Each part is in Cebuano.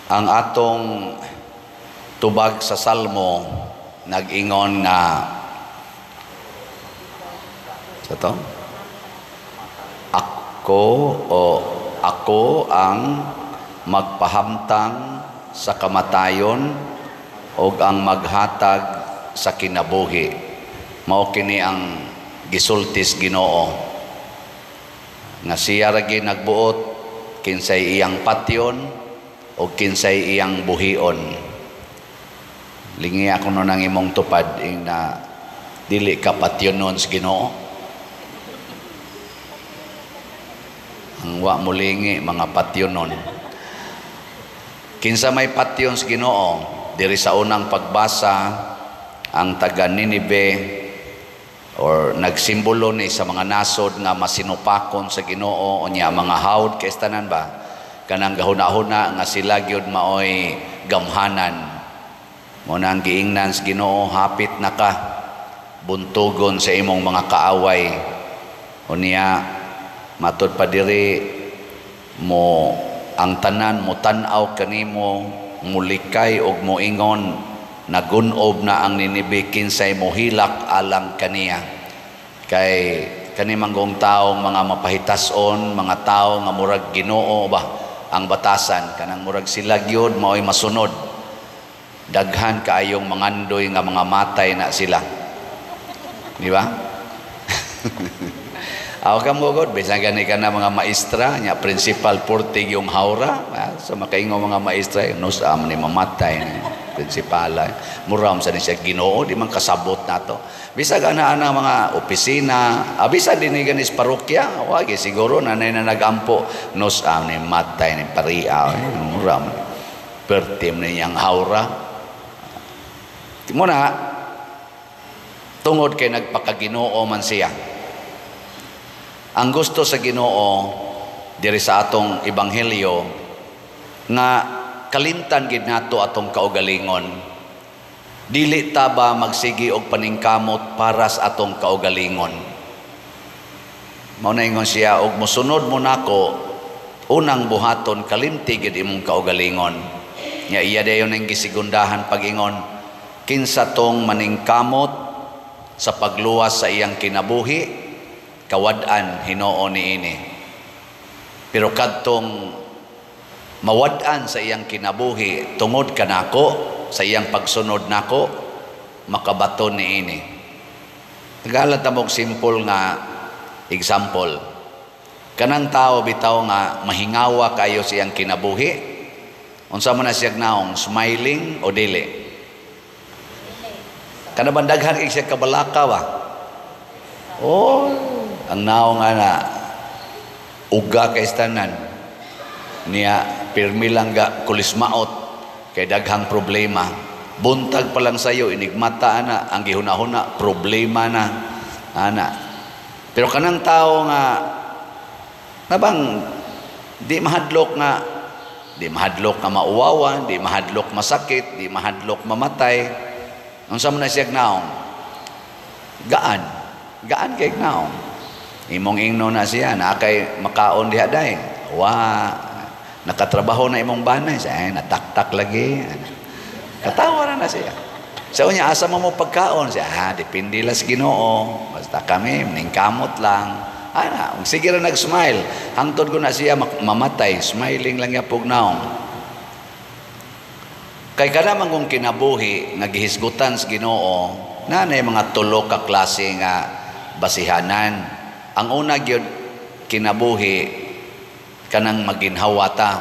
Ang atong tubag sa Salmo nag-ingon nga sa to, ako o ako ang magpahamtang sa kamatayon og ang maghatag sa kinabuhi. Mao kini ang gisultis Ginoo nga siya ra gyud nagbuot kinsay iyang patyon o kinsay iyang buhion. Lingi ako no nang imong tupad ing na dili ka patyonon sa Ginoo. Ang wa mulingi mga patyonon. Kinsa may patyon sa Ginoo? Diri sa unang pagbasa, ang taga Ninive or nagsimbolo ni sa mga nasod nga masinupakon sa Ginoo, unya mga hawd kay tanan ba kanang gahuna-huna nga sila gyud maoy gamhanan. Mo na ang giingnan sa Ginoo, hapit na ka buntugon sa imong mga kaaway. Unya matud pa diri mo ang tanan mo tan-aw kanimo, mulikay og moingon, nagunob na ang Ninibe, kinsay mohilak alang kaniya. Kay kani manggong taong mga mapahitason, mga tao nga murag Ginoo ba ang batasan, kanang murag sila gyud maoy masunod. Daghan kaayong mangandoy nga mga matay na sila, di ba? Aw ka mo god, bisan gani ka na mga maestra nya, principal purtig yung hawra, so makaingon mga maestra, nos am ni mamatay ni prinsipala, muram sa ni siya Ginoo, di man kasabot nato. Bisag ana ana mga opisina, bisan dinhi gani sa parokya, wagi siguro nanay na nagampo, nos am ni matay ni paria, muram pertim ni iyang hawra. Muna tungod kay nagpakaginoo man siya. Ang gusto sa Ginoo diri sa atong ebanghelyo nga kalimtan gid nato atong kaugalingon. Dili ta ba magsigi og paningkamot para sa atong kaugalingon? Mao na ingon siya, og mosunod mo nako, unang buhaton kalimti gid imong kaugalingon. Nya iya dayon ang gisigundahan pag-ingon, kinsa tong maningkamot sa pagluwas sa iyang kinabuhi, kawad-an Hinoo niini. Pero kadtong mawad-an sa iyang kinabuhi tungod kanako, sa iyang pagsunod nako, makabaton niini. Tagalan ta mog simple nga example. Kanang tao bitaw nga mahingawa kayo sa iyang kinabuhi, unsa man na siya naong, smiling o dili? Kana bang daghan kay siya kabalaka ba? Oh, ang naong ana uga kay tanan niya, pirmi lang ga kulismaot kay daghang problema. Buntag pa lang sayo inigmata ana, ang gihuna-huna problema na ana. Pero kanang tao nga nabang di mahadlok nga, di mahadlok nga mauwawan, di mahadlok masakit, di mahadlok mamatay, unsa man na siya naong? Gaan, gaan kay naong. Imong ingno na siya, na kay makaon diha day. Wa, nakatrabaho na imong banay, siya, ay, nataktak lagi. Katawa na na siya. Sa unya, asa mo mo pagkaon? Siya, depende lang sa Ginoo. Basta kami, ningkamot lang. Ana, sige ra nag-smile. Hangtod ko na siya mamatay, smiling lang yapog naong. Kay kada man kung kinabuhi nga gihisgutan sa Ginoo, nanay mga tulo ka klase nga basihanan. Ang una gyud kinabuhi kanang maginhawa ta,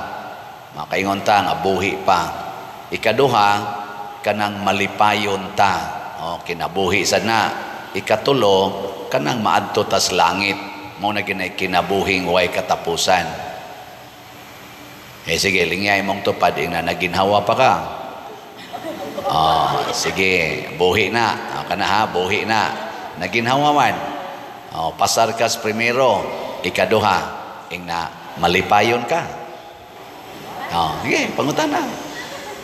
makaingon ta nga buhi pa. Ikaduha kanang malipayon ta, o kinabuhi sad na. Ikatulo kanang maadto tas langit, mao na ginay kinabuhing way katapusan. Eh sige, lingyay mong tupad ing na naginhawa pa ka. Oh, sige, buhi na. O, kana ha, buhi na. Naginhawa man. O, pasar kas primero, ikaduha, ing na malipayon ka. O, sige, pangutan na.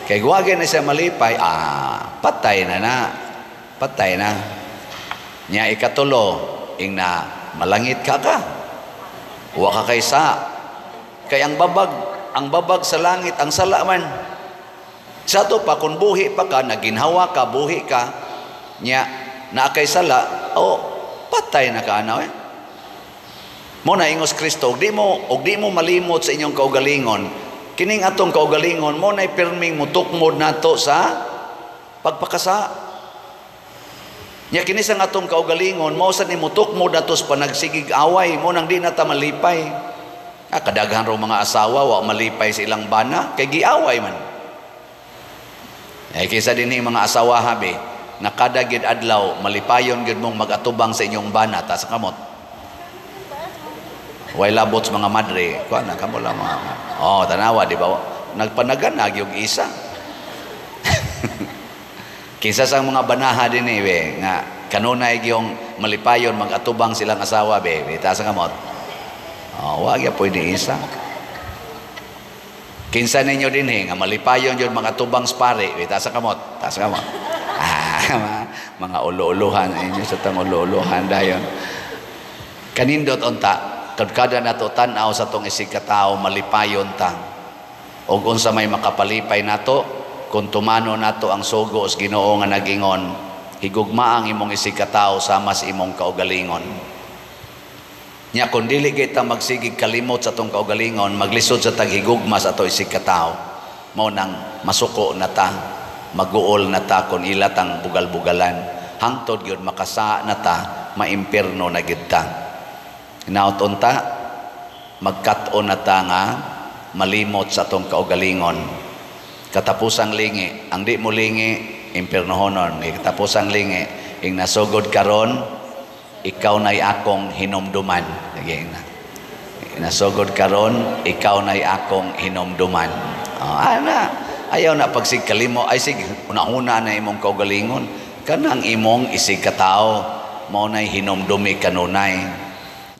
Kay guwagin na siya malipay, patay na na. Patay na. Nya ikatulo, ing na malangit ka ka. Wa ka kay sa. Kay ang babag sa langit, ang sala man. Sa ato pa, kung buhi pa ka, naginhawa ka, buhi ka, nya, naa kay sala, o, patay na ka, ano eh. Mao na ingos Kristo, og di mo malimot sa inyong kaugalingon, kining atong kaugalingon, mao na pirming mutukmod nato sa pagpakasa. Nya kini sa atong kaugalingon, mao sa ni mutukmod nato sa panagsigig away, mao nang di na ta malipay. Ah, kadaghan raw mga asawa, wa malipay sa ilang bana, kay giaway man. Eh, kaysa din mga asawa habi, nga kada gid adlaw, malipayon gid mong mag-atubang sa inyong bana, taas kamot. Way labot sa mga madre, kuha na, kamo lang mga, oh, tanawa, di ba? Nagpanaganag yung isa. Kinsa sa mga banaha din eh, be, nga kanunay yung malipayon mag-atubang silang asawa, be, taas ang kamot. Oh, wag ya pwede isa. Kinsa ninyo din eh, nga malipayon yun mag-atubang sa pare, be, taas ang kamot, taas ang kamot. Ah, mga ulo-uluhan inyo sa tang ulo-uluhan dayon. Kanindot unta, kada nato tan-aw sa tong isig katao, malipayon ta. Og unsa may makapalipay nato kung tumano nato ang sugo sa Ginoo nga nag-ingon, higugma ang imong isig katao sama sa imong kaugalingon. Nya kung dili kita magsigig kalimot sa atong kaugalingon, maglisod sa taghigugma sa ato isig katao, mao nang masuko na ta, maguol na ta kung ila tang bugal-bugalan, hangtod gyud makasa na ta, maimpirno na gid ta. Hinaot unta magkat-on na ta nga malimot sa atong kaugalingon. Katapusang lingi, ang di mo lingi, impirnohonon. Katapusang lingi, ing nasugod karon, ikaw na'y akong hinumduman. Sige na. Nasugod karon, ikaw na'y akong hinumduman. Oh, ana, ayaw na pagsig kalimo, ay sig, una-una na imong kaugalingon. Kanang imong isig katao, mao na'y hinumdumi kanunay.